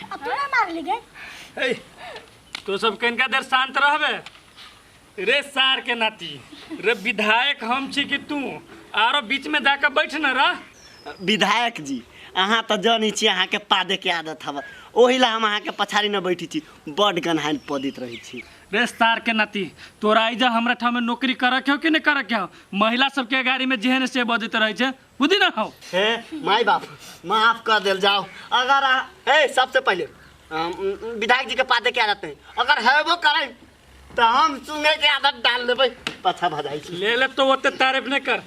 अब तू ना मारली गे। ए तो सब कनिका देर शांत रहबे रे सार के नाती। रे विधायक हम छी कि तू आरो बीच में जाके बैठ न रह। विधायक जी अहाँ तो जानी छी अहाँ के पादे के आदत हव, ओही ला हम अहाँ के पछाड़ी न बैठी छी, बड गन्हाइन पदित रही छी। रे सार के नाती तोरा आइजा हमरा ठाम में नौकरी करे के हो कि नहीं करे के हो? महिला सबके गाड़ी में जेहन से बजैत रहे छै, बुझी न हो। हे my बाप माफ कर देल जाओ। अगर ए सबसे पहले विधायक जी के पादे के आदत नहीं, अगर है वो करे तो हम सुने के आदत डाल देबै, पाछा भजाई छी। ले ले तो ओते तारीफ नहीं कर।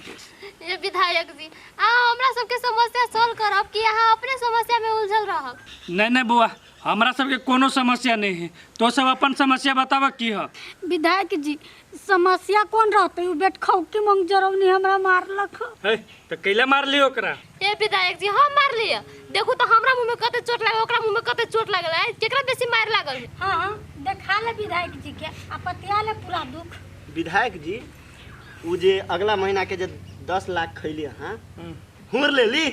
ये विधायक जी आ हमरा सबके समस्या सॉल्व करब कि अहाँ अपने समस्या में उलझल रहब? नहीं नहीं बुआ, हमरा सबके कोनो समस्या नहीं है, तो सब अपन समस्या बताब की है। विधायक जी समस्या कौन रहते, उ बेट खौकी मंग जरौनी हमरा मारलक। हे तो कैला मारली ओकरा? ए विधायक जी हम मारली, देखू तो हमरा मुंह में कते चोट लागल, ओकरा मुंह में कते चोट लागल है, केकरा बेसी मार लागल? हां देखा ले विधायक जी के आ पतिया ले पूरा दुख। विधायक जी उ जे अगला महीना के जे 10 लाख खैली हां हुर लेली,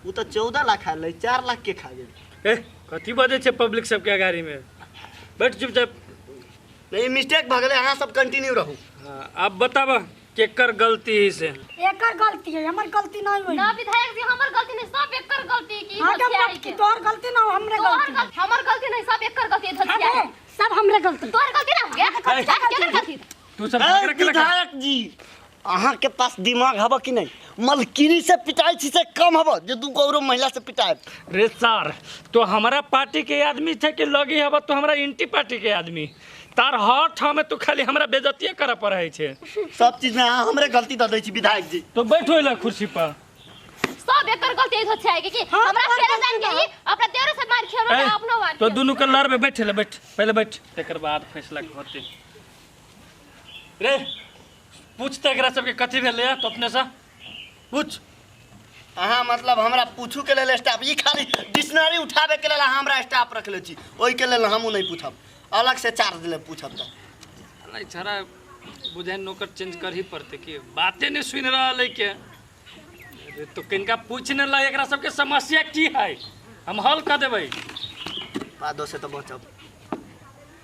उ तो 14 लाख आले, 4 लाख के खा गेल। ए कथी बजै छै पब्लिक सबके गाड़ी में, बैठ चुपचाप। नहीं मिस्टेक भ गेलै, अहाँ सब कंटिन्यू रहू। हां अब बताब केकर गलती है से? एकर गलती है, हमर गलती नहीं होई ना विधायक जी, हमर गलती नहीं, सब एकर गलती की धसिया के। तोहर गलती ना हमरे गलती, हमर गलती नहीं, सब एकर गलती धसिया है, सब हमरे गलती। तोहर गलती ना हो गया, केकर गलती? तू सब झगड़ा के लगा। विधायक जी अहाँ के पास दिमाग हब कि नहीं? मलकिनी से पिटाई छी से कम हब जे दू गौरव महिला से पिटाए। रे सर तो हमारा पार्टी के आदमी थे कि लगी हब तो हमरा एंटी पार्टी के आदमी, तार हर ठाम में तू खाली हमरा बेइज्जती करे पर रहे छे। सब चीज में अहाँ हमरे गलती द दै छी विधायक जी। तो बैठो इला कुर्सी पर। सब एकर गलती है छै कि हमरा फेरे जान के अपना देवरो से मार खेलो ना अपनो मार। तो दुनु के लड़बे, बैठ ले बैठ, पहले बैठ तकर बाद फैसला होते। रे पूछते एकरा सबके कथी भेलै तो अपने से पूछ। अहाँ मतलब हमरा पूछू के लेल स्टाफ, ई खाली डिक्शनरी उठावे के लेल अहाँ हमरा स्टाफ रखले छी, ओहि के लेल हमहूँ नहीं पूछब, अलग से चार्ज ले पूछब। तो नहीं छड़ा बुझाइ नौकर चेंज कर ही पड़ते कि बातें नहीं सुन रहल है के। तो किनका पूछ न ला एकरा सबके समस्या की है, हम हल कर देबै। बादो से तो बचब।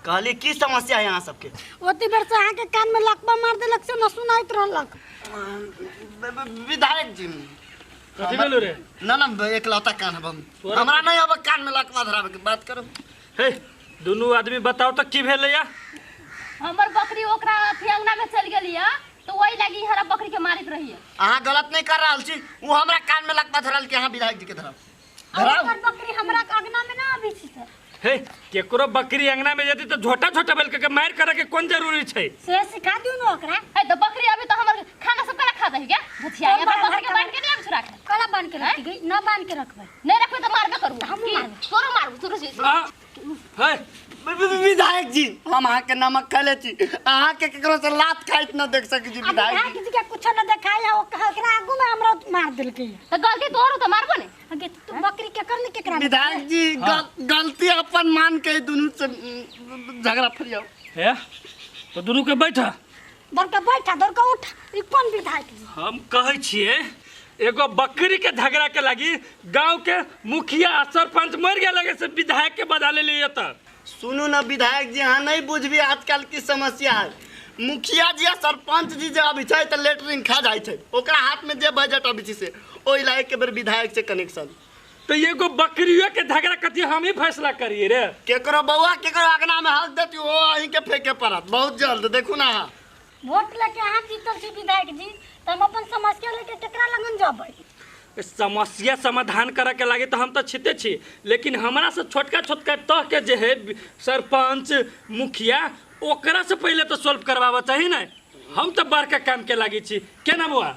कहली की समस्या है यहाँ सबके? ओती बेर से अहाँ के कान में लकबा मार देलक से न सुनाइत रहलक। विधायक जी कथी भेलो रे? ना ना एकलौता कान हब, हमरा नहीं अब कान में लकबा धरावे के बात करो। हे दुनू आदमी बताओ तो की भेलै या? हमर बकरी ओकरा अथी अंगना में चल गेली है तो वही लागी हरा बकरी के मारित रही है। अहाँ गलत नहीं कर रहल छी, उ हमरा कान में लकबा धरल के अहाँ विधायक जी के धराव धराव। ओकर बकरी हमरा अंगना में ना आबी छी सर। हे केकरो बकरी अंगना में जती तो झोटा झोटा बेल के मार करे के कोन जरूरी छै? से सिखा दिउ न ओकरा। हे तो बकरी अभी तो हमर खाना सब कला खा दही क्या धथिया? ये बकरी के बांध के नहीं आबि रख, कला बांध के रख गई ना, बांध के रखबै नहीं रखबै तो मारबे करू, हमहु मारबै, तोरो मारबू तोरो से। हे विधायक जी हम अहाँ के नमक खैले छी, अहाँ के केकरो से लात खाइत न देख सकै छी। विधायक जी के कुछ न देखाय, ओकरा आगू में हमरा मार देलकै। त गलती तोरो तो मारबो ने। अगे तू बकरी के कर ने केकरा? विधायक जी गलती अपन मान के दुनू से झगड़ा फरियाओ। हे तो दुनू के बैठा, दर के बैठा, दर के उठ। ई कोन विधायक जी? हम कहै छियै एगो बकरी के झगड़ा के लागी गांव के मुखिया आ सरपंच मर गेल लगे से विधायक के बजा लेली त। सुनू ना विधायक जी, अहाँ नहीं बुझबी आजकल की समस्या है। मुखिया जी आ सरपंच जी जे अबै छै तऽ लेटरिन खा जाइ छै, ओकरा हाथ में जे बजट अबै छै से ओहि लायक के बेर विधायक से कनेक्शन। तो एगो बकरियो के झगड़ा कथी हम ही फैसला करिए रे? केकरो बौआ केकरो अंगना में हक देती ओ अहीं के फेंके पड़त बहुत जल्द। देखू ना अहाँ वोट लेके अहाँ जीतल छी विधायक जी, त हम अपन समस्या लेके केकरा लगन जबै? समस्या समाधान करे के लागे तो हम तो छिते छी, लेकिन हमरा से छोटका छोटका तह के जे है सरपंच मुखिया ओकरा से पहले तो सॉल्व करवावा चाही ना। हम तो बड़का काम के लागे छी केना बुआ?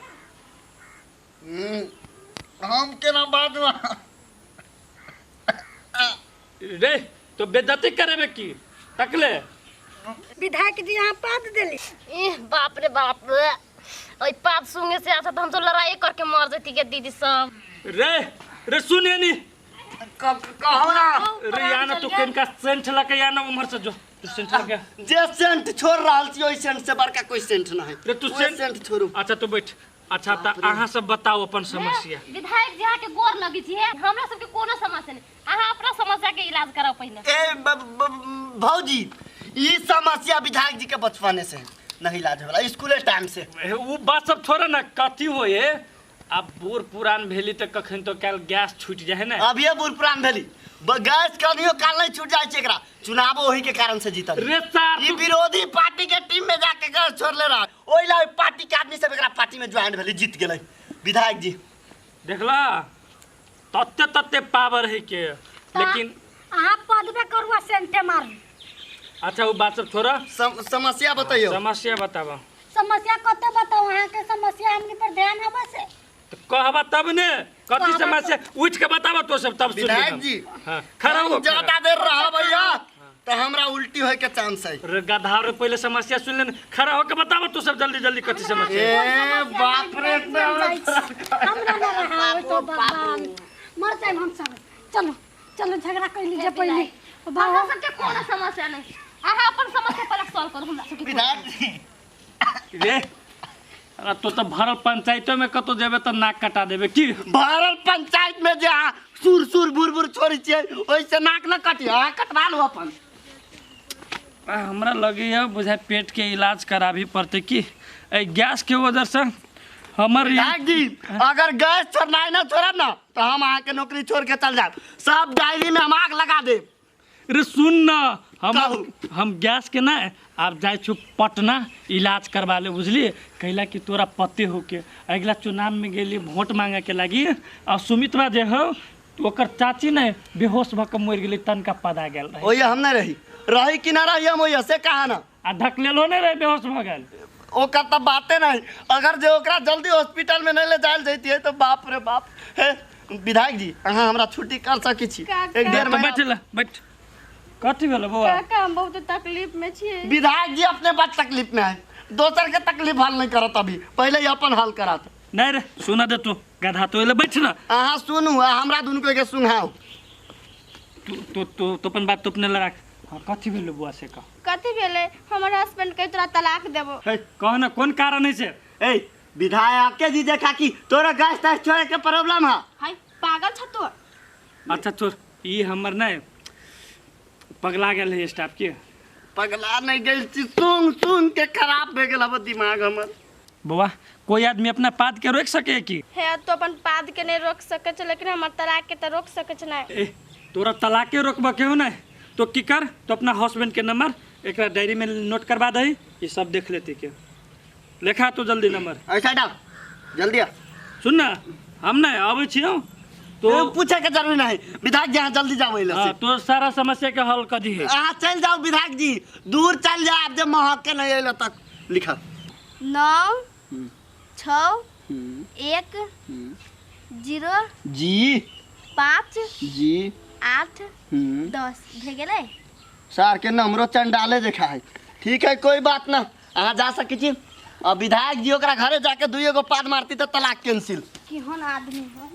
हम केना बाजब रे? तो बेइज्जती करेबे की तकले? विधायक जी यहाँ पात देली। एह बाप रे बाप रे, ओइ पात सुंगे से अच्छा तो हम तो लड़ाई करके मर जती के दीदी सब। रे रे सुनिए नी कहो ना रे, या ना तू किनका सेंट लके या ना उमर से जो तू सेंट लके जे सेंट छोड़ रहल छी ओइ सेंट से बड़का कोई सेंट ना है रे। तू सेंट छोड़ू। अच्छा तू बैठ। अच्छा त अहाँ सब बताओ अपन समस्या। विधायक जी अहाँ के गोर लगी छी, हमरा सबके कोनो समस्या नहीं, अहाँ अपना समस्या के इलाज कराओ पहिले। ए भौजी, ई समस्या विधायक जी के बचपने से है, नहीं इलाज होला स्कूले टाइम से। उ बात सब छोड़ ना, कथी होए अब बूढ़ पुरान भेली त कखन तो काल गैस छूट जाए ना। अब ये बूढ़ पुरान भेली गैस कनियो काल नहीं छूट जाए छै एकरा, चुनाव ओही के कारण से जीतल रे सार ई विरोधी पार्टी के टीम में जाके गैस छोड़ ले रहा, ओहि ला पार्टी के आदमी सब एकरा पार्टी में ज्वाइन भेली, जीत गेलै विधायक जी। देखला तत्ते तत्ते पावर है के, लेकिन अहाँ पदबे करू आ सेंटे मारू। अच्छा वो बात सब छोड़ा, समस्या बताइयो। समस्या बतावा। समस्या कते बताओ अहाँ के समस्या हमनी पर ध्यान हबे से तो कहबा तब ने कथी समस्या उठ के बतावा तो सब तब सुन। विधायक जी हां खड़ा हो, ज्यादा देर रहा भैया तो हमरा उल्टी होए के चांस है। रे गधा रे पहले समस्या सुन ले, खड़ा होके बतावा तो सब जल्दी जल्दी कथी समस्या। ए बाप रे, हमरा ना रहा होय तो भगवान मर जाए हम सब। चलो चलो झगड़ा कर लीजिए पहले। हमरा सबके कोनो समस्या नहीं, अहाँ अपन समस्या पहले सॉल्व करू हमरा सबके। विधायक जी रे अरे तो तो भरल पंचायतों में कतो जेबे त नाक कटा देबे की। भरल पंचायत में जे सुर सुर बुर बुर छोड़ी छियै ओइसे नाक न कटी, अहाँ कटवा लू अपन। हमरा लगे है बुझाय पेट के इलाज कराबी पड़ते की ए गैस के वजह से हमर। विधायक जी अगर गैस छोड़नाइ न छोड़ब न तो हम अहाँ के नौकरी छोड़ के चल जाब, सब डायरी में हम आग लगा देब। रे सुन न, हम गैस के ना आप जाइ छु पटना इलाज करवा ले बुझलिए, कैला कि तोरा पते होके अगला चुनाव में गेली वोट मांगे के लागी और सुमित्रा जे हो ओकर चाची ने बेहोश भ के मर गेली, तनका पदा गेल रहे। ओया हम नहीं रही रही कि ना रही हम ओया से कहा ना आ ढकलेलो नहीं रहे बेहोश भ गेल ओकर त बाते नहीं। अगर जे ओकरा जल्दी हॉस्पिटल में नहीं ले जायल जैती है तो बाप रे बाप। हे विधायक जी अहाँ हमरा छुट्टी कर सकै छी एक डेढ़ महीना? बैठ ले बैठ। कथी भेल बौआ? काका हम बहुत तकलीफ में छियै। विधायक जी अपने बात तकलीफ में है, दोसर के तकलीफ हल नहीं करत, अभी पहले ही अपन हल करात। नहीं रे सुना दे तू गधा तो एले बैठ ना। अहाँ सुनू आ हमरा दुनू के सुनाओ। तू तू तू तो अपन बात तो अपने लड़ा। हां कथी भेल बौआ से कह? कथी भेलै, हमर हस्बैंड के तोरा तलाक देबो। हे कह ना कोन कारण है से? ए विधायक के जी देखा कि तोरा गैस तैस छोड़े के प्रॉब्लम है। हाय पागल छ तू। अच्छा छोड़ ई हमर नहीं पगला गेल है स्टाफ के। पगला नहीं गेल छी, सुन सुन के खराब भे गेल अब दिमाग हमर। बौआ कोई आदमी अपना पाद के रोक सके की? हे तो अपन पाद के नहीं रोक सके छ, लेकिन हमर तलाक के त रोक सके छ नहीं। ए तोरा तलाक के रोकबा केहू नहीं तो की कर, तो अपना हस्बैंड के नंबर एकरा डायरी में नोट करवा दही, ये सब देख लेती के लेखा तो जल्दी नंबर। ऐसा डाल जल्दी आ। सुन ना हम नहीं आबै छियौ तो पूछे के जरूरी नहीं विधायक जी, अहाँ जल्दी जाओ एले से। तो सारा समस्या के हल कर दी है। अहाँ चल जाओ विधायक जी, दूर चल जाओ आप जब महक के नहीं एले तक। लिखा 9 6 1 0 जी 5 जी 8 10 भे गेलै। सर के नंबरो चंडाले देखा है। ठीक है कोई बात ना, अहाँ जा सकै छी। अब विधायक जी ओकरा घरे जाके दुइयो गो पाद मारती त तलाक कैंसिल। केहन आदमी हो।